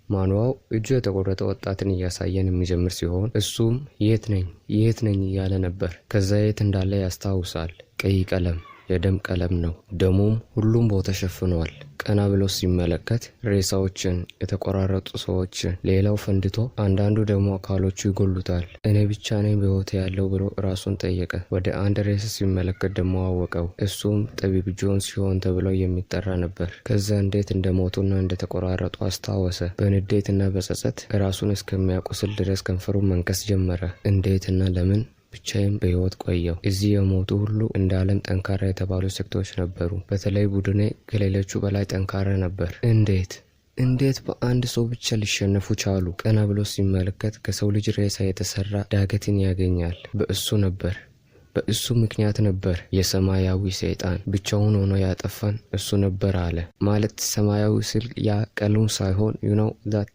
ማንዋው እጁ የተቆረጠ ወጣትን እያሳየን የሚጀምር ሲሆን እሱም የት ነኝ፣ የት ነኝ እያለ ነበር። ከዛ የት እንዳለ ያስታውሳል። ቀይ ቀለም፣ የደም ቀለም ነው። ደሙም ሁሉም ቦታ ሸፍኗል። ቀና ብሎ ሲመለከት ሬሳዎችን፣ የተቆራረጡ ሰዎችን፣ ሌላው ፈንድቶ፣ አንዳንዱ ደግሞ አካሎቹ ይጎሉታል። እኔ ብቻ ነኝ በሕይወት ያለው ብሎ ራሱን ጠየቀ። ወደ አንድ ሬሳ ሲመለከት ደግሞ አወቀው። እሱም ጠቢብ ጆን ሲሆን ተብሎ የሚጠራ ነበር። ከዛ እንዴት እንደሞቱና እንደተቆራረጡ አስታወሰ። በንዴትና በጸጸት ራሱን እስከሚያቆስል ድረስ ከንፈሩን መንከስ ጀመረ። እንዴትና ለምን ብቻዬን በሕይወት ቆየሁ? እዚህ የሞቱ ሁሉ እንደ ዓለም ጠንካራ የተባሉ sect ኦች ነበሩ። በተለይ ቡድኔ ከሌሎቹ በላይ ጠንካራ ነበር። እንዴት እንዴት በአንድ ሰው ብቻ ሊሸነፉ ቻሉ? ቀና ብሎ ሲመለከት ከሰው ልጅ ሬሳ የተሰራ ዳገትን ያገኛል። በእሱ ነበር፣ በእሱ ምክንያት ነበር። የሰማያዊ ሰይጣን ብቻውን ሆኖ ያጠፋን እሱ ነበር አለ። ማለት ሰማያዊ ስል ያ ቀሉም ሳይሆን you know that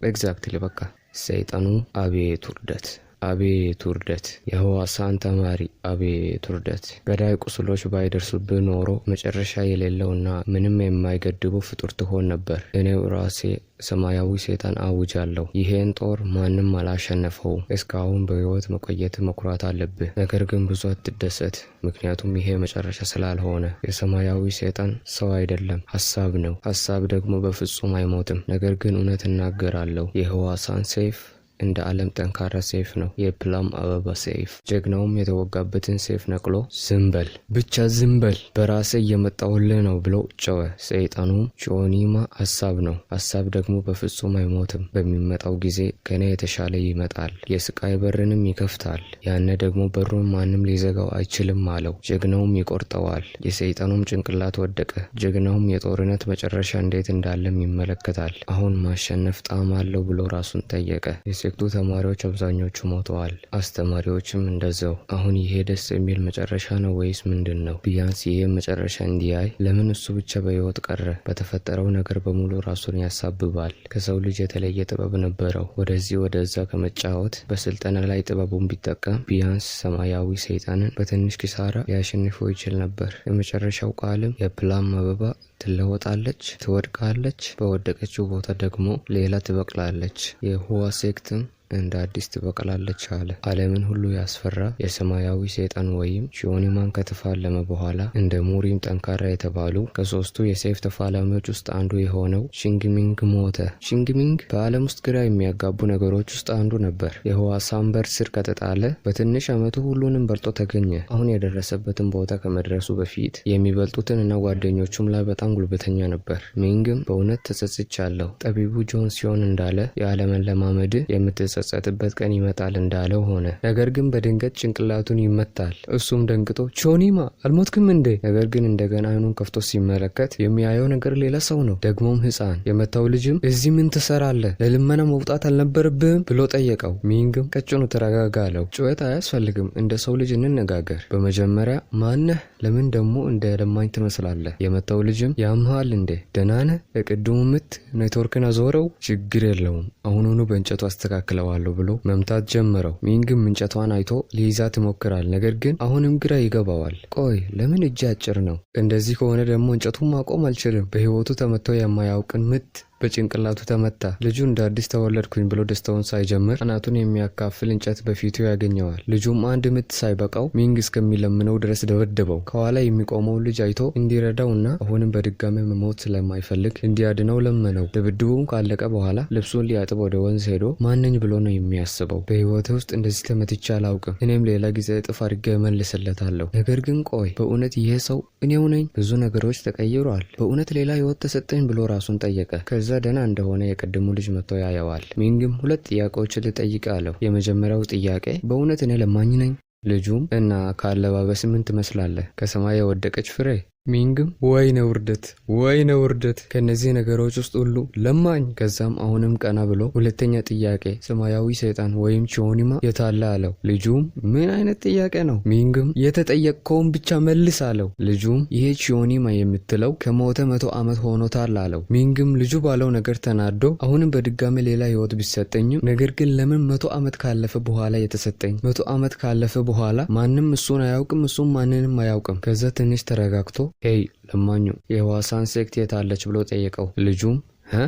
exactly በቃ ሰይጣኑ። አቤት ውርደት! አቤት ውርደት! የህዋሳን ተማሪ፣ አቤት ውርደት! ገዳይ ቁስሎች ባይደርሱብህ ኖሮ መጨረሻ የሌለውና ምንም የማይገድበው ፍጡር ትሆን ነበር። እኔው ራሴ ሰማያዊ ሰይጣን አውጃለሁ። ይሄን ጦር ማንም አላሸነፈውም። እስካሁን በሕይወት መቆየት መኩራት አለብህ። ነገር ግን ብዙ አትደሰት፣ ምክንያቱም ይሄ መጨረሻ ስላልሆነ። የሰማያዊ ሰይጣን ሰው አይደለም፣ ሀሳብ ነው። ሀሳብ ደግሞ በፍጹም አይሞትም። ነገር ግን እውነት እናገራለሁ። የህዋሳን ሰይፍ እንደ ዓለም ጠንካራ ሰይፍ ነው። የ plum አበባ ሰይፍ። ጀግናውም የተወጋበትን ሰይፍ ነቅሎ ዝም በል፣ ብቻ ዝም በል፣ በራሴ እየመጣሁልህ ነው ብሎ ጮኸ። ሰይጣኑም ቾኒማ ሀሳብ ነው። ሀሳብ ደግሞ በፍጹም አይሞትም። በሚመጣው ጊዜ ከኔ የተሻለ ይመጣል። የስቃይ በርንም ይከፍታል። ያነ ደግሞ በሩን ማንም ሊዘጋው አይችልም አለው። ጀግናውም ይቆርጠዋል። የሰይጣኑም ጭንቅላት ወደቀ። ጀግናውም የጦርነት መጨረሻ እንዴት እንዳለም ይመለከታል። አሁን ማሸነፍ ጣዕም አለው ብሎ ራሱን ጠየቀ። የ sect ኡ ተማሪዎች አብዛኞቹ ሞተዋል። አስተማሪዎችም እንደዛው። አሁን ይሄ ደስ የሚል መጨረሻ ነው ወይስ ምንድን ነው? ቢያንስ ይሄ መጨረሻ እንዲያይ ለምን እሱ ብቻ በሕይወት ቀረ? በተፈጠረው ነገር በሙሉ ራሱን ያሳብባል። ከሰው ልጅ የተለየ ጥበብ ነበረው። ወደዚህ ወደዛ ከመጫወት በስልጠና ላይ ጥበቡን ቢጠቀም ቢያንስ ሰማያዊ ሰይጣንን በትንሽ ኪሳራ ሊያሸንፈው ይችል ነበር። የመጨረሻው ቃልም የ plum አበባ ትለወጣለች፣ ትወድቃለች፣ በወደቀችው ቦታ ደግሞ ሌላ ትበቅላለች። የሁዋ sect ም እንደ አዲስ ትበቅላለች አለ። ዓለምን ሁሉ ያስፈራ የሰማያዊ ሰይጣን ወይም ሺዮኒማን ከተፋለመ በኋላ እንደ ሙሪም ጠንካራ የተባሉ ከሶስቱ የሰይፍ ተፋላሚዎች ውስጥ አንዱ የሆነው ሺንግሚንግ ሞተ። ሺንግሚንግ በዓለም ውስጥ ግራ የሚያጋቡ ነገሮች ውስጥ አንዱ ነበር። የህዋሳን በር ስር ከተጣለ በትንሽ ዓመቱ ሁሉንም በልጦ ተገኘ። አሁን የደረሰበትን ቦታ ከመድረሱ በፊት የሚበልጡትን እና ጓደኞቹም ላይ በጣም ጉልበተኛ ነበር። ሚንግም በእውነት ተጸጽቻለሁ። ጠቢቡ ጆን ሲሆን እንዳለ ያለመለማመድ የምትጸጸትበት ቀን ይመጣል እንዳለው ሆነ። ነገር ግን በድንገት ጭንቅላቱን ይመታል። እሱም ደንግጦ ቾኒማ አልሞትክም እንዴ? ነገር ግን እንደገና አይኑን ከፍቶ ሲመለከት የሚያየው ነገር ሌላ ሰው ነው፣ ደግሞም ሕፃን። የመታው ልጅም እዚህ ምን ትሰራለህ? ለልመና መውጣት አልነበረብህም ብሎ ጠየቀው። ሚንግም ቀጭኑ ተረጋጋ አለው። ጩኸት አያስፈልግም፣ እንደ ሰው ልጅ እንነጋገር። በመጀመሪያ ማነህ? ለምን ደግሞ እንደ ለማኝ ትመስላለህ? የመታው ልጅም ያምሃል እንዴ? ደህና ነህ? የቅድሙ ምት ኔትወርክን አዞረው። ችግር የለውም፣ አሁኑኑ በእንጨቱ አስተካክለዋለሁ ብሎ መምታት ጀመረው። ሚንግም እንጨቷን አይቶ ሊይዛት ይሞክራል። ነገር ግን አሁንም ግራ ይገባዋል። ቆይ ለምን እጅ አጭር ነው? እንደዚህ ከሆነ ደግሞ እንጨቱን ማቆም አልችልም። በህይወቱ ተመቶ የማያውቅን ምት በጭንቅላቱ ተመታ። ልጁ እንደ አዲስ ተወለድኩኝ ብሎ ደስታውን ሳይጀምር አናቱን የሚያካፍል እንጨት በፊቱ ያገኘዋል። ልጁም አንድ ምት ሳይበቃው ሚንግ እስከሚለምነው ድረስ ደበደበው። ከኋላ የሚቆመው ልጅ አይቶ እንዲረዳው እና አሁንም በድጋሚ መሞት ስለማይፈልግ እንዲያድነው ለመነው። ድብድቡም ካለቀ በኋላ ልብሱን ሊያጥብ ወደ ወንዝ ሄዶ ማነኝ ብሎ ነው የሚያስበው። በህይወቴ ውስጥ እንደዚህ ተመትቼ አላውቅም። እኔም ሌላ ጊዜ እጥፍ አድርጌ እመልስለታለሁ። ነገር ግን ቆይ፣ በእውነት ይሄ ሰው እኔው ነኝ? ብዙ ነገሮች ተቀይሯል። በእውነት ሌላ ህይወት ተሰጠኝ ብሎ ራሱን ጠየቀ። ከዛ ደህና እንደሆነ የቅድሙ ልጅ መጥቶ ያየዋል። ሚንግም ሁለት ጥያቄዎችን ልጠይቅ አለው። የመጀመሪያው ጥያቄ በእውነት እኔ ለማኝ ነኝ? ልጁም እና ከአለባበስ ምን ትመስላለህ? ከሰማይ የወደቀች ፍሬ። ሚንግም ወይኔ ውርደት፣ ወይኔ ውርደት፣ ከነዚህ ነገሮች ውስጥ ሁሉ ለማኝ። ከዛም አሁንም ቀና ብሎ ሁለተኛ ጥያቄ ሰማያዊ ሰይጣን ወይም ቺዮኒማ የታለ አለው። ልጁም ምን አይነት ጥያቄ ነው? ሚንግም የተጠየቅከውን ብቻ መልስ አለው። ልጁም ይሄ ቺዮኒማ የምትለው ከሞተ 100 ዓመት ሆኖታል አለው። ሚንግም ልጁ ባለው ነገር ተናዶ አሁንም በድጋሚ ሌላ ህይወት ቢሰጠኝም ነገር ግን ለምን 100 ዓመት ካለፈ በኋላ የተሰጠኝ? 100 ዓመት ካለፈ በኋላ ማንም እሱን አያውቅም፣ እሱም ማንንም አያውቅም። ከዛ ትንሽ ተረጋግቶ hey ለማኙ፣ የህዋሳን sect የት አለች ብሎ ጠየቀው። ልጁም ህ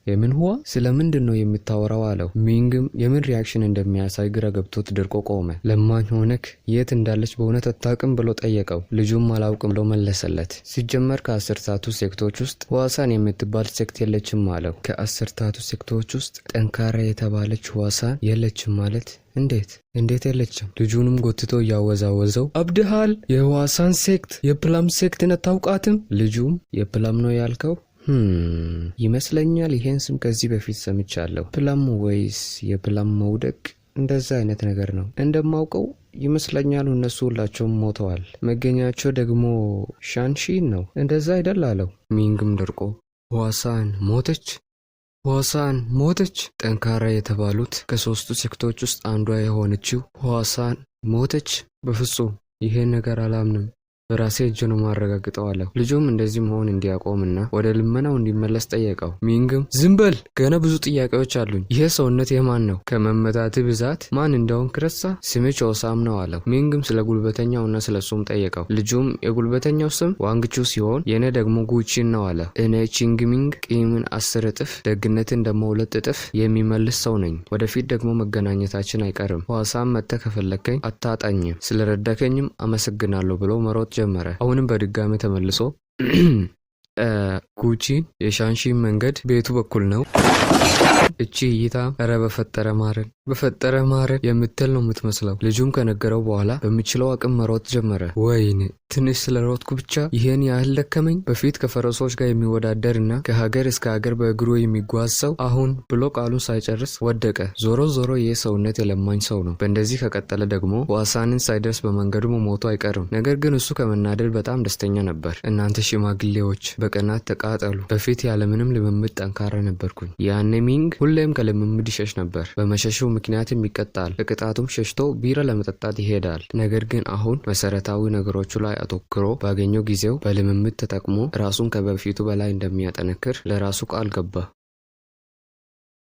የምን ህዋ? ስለምንድን ነው የምታወራው? አለው። ሚንግም የምን reaction እንደሚያሳይ ግራ ገብቶት ደርቆ ቆመ። ለማኝ ሆነክ የት እንዳለች በእውነት አታውቅም ብሎ ጠየቀው። ልጁም አላውቅም ብሎ መለሰለት። ሲጀመር ከአስርታቱ sect ኦች ውስጥ ህዋሳን የምትባል sect የለችም አለው። ከአስርታቱ sect ኦች ውስጥ ጠንካራ የተባለች ህዋሳን የለችም ማለት እንዴት? እንዴት የለችም? ልጁንም ጎትቶ እያወዛወዘው አብድሃል፣ የህዋሳን sect የ Plum sect ን አታውቃትም? ልጁም የ Plum ነው ያልከው? ይመስለኛል ይሄን ስም ከዚህ በፊት ሰምቻለሁ። Plum ወይስ የ Plum መውደቅ እንደዛ አይነት ነገር ነው። እንደማውቀው ይመስለኛል እነሱ ሁላቸውም ሞተዋል። መገኛቸው ደግሞ ሻንሺን ነው። እንደዛ አይደል አለው። ሚንግም ደርቆ ህዋሳን ሞተች? ህዋሳን ሞተች? ጠንካራ የተባሉት ከሶስቱ sect ኦች ውስጥ አንዷ የሆነችው ህዋሳን ሞተች? በፍጹም ይሄን ነገር አላምንም። በራሴ እጅ ነው ማረጋግጠው አለው። ልጁም እንደዚህ መሆን እንዲያቆምና ወደ ልመናው እንዲመለስ ጠየቀው። ሚንግም ዝም በል፣ ገና ብዙ ጥያቄዎች አሉኝ። ይሄ ሰውነት የማን ነው? ከመመታት ብዛት ማን እንደሆንክ ረሳ? ስሜ ቾሳም ነው አለው። ሚንግም ስለ ጉልበተኛውና ስለ እሱም ጠየቀው። ልጁም የጉልበተኛው ስም ዋንግቹ ሲሆን የእኔ ደግሞ ጉቺን ነው አለ። እኔ ቺንግሚንግ ቂምን 10 እጥፍ ደግነትን ደግሞ 2 እጥፍ የሚመልስ ሰው ነኝ። ወደፊት ደግሞ መገናኘታችን አይቀርም። ህዋሳም መጥተህ ከፈለከኝ አታጣኝም። ስለረዳከኝም አመሰግናለሁ ብሎ መሮጥ ጀመረ። አሁንም በድጋሚ ተመልሶ ጉቺን የሻንሺን መንገድ ቤቱ በኩል ነው። እቺ እይታ እረ በፈጠረ ማረን በፈጠረ ማረን የምትል ነው የምትመስለው። ልጁም ከነገረው በኋላ በሚችለው አቅም መሮጥ ጀመረ። ወይኔ ትንሽ ስለሮጥኩ ብቻ ይሄን ያህል ደከመኝ። በፊት ከፈረሶች ጋር የሚወዳደር እና ከሀገር እስከ ሀገር በእግሩ የሚጓዝ ሰው አሁን ብሎ ቃሉን ሳይጨርስ ወደቀ። ዞሮ ዞሮ ይህ ሰውነት የለማኝ ሰው ነው። በእንደዚህ ከቀጠለ ደግሞ ዋሳንን ሳይደርስ በመንገዱ መሞቱ አይቀርም። ነገር ግን እሱ ከመናደድ በጣም ደስተኛ ነበር። እናንተ ሽማግሌዎች በቅናት ተቃጠሉ። በፊት ያለምንም ልምምድ ጠንካራ ነበርኩኝ። ያኔ ሚንግ ሁሌም ከልምምድ ይሸሽ ነበር። በመሸሹ ምክንያትም ይቀጣል። ከቅጣቱም ሸሽቶ ቢራ ለመጠጣት ይሄዳል። ነገር ግን አሁን መሰረታዊ ነገሮቹ ላይ አተኩሮ ባገኘው ጊዜው በልምምድ ተጠቅሞ ራሱን ከበፊቱ በላይ እንደሚያጠነክር ለራሱ ቃል ገባ።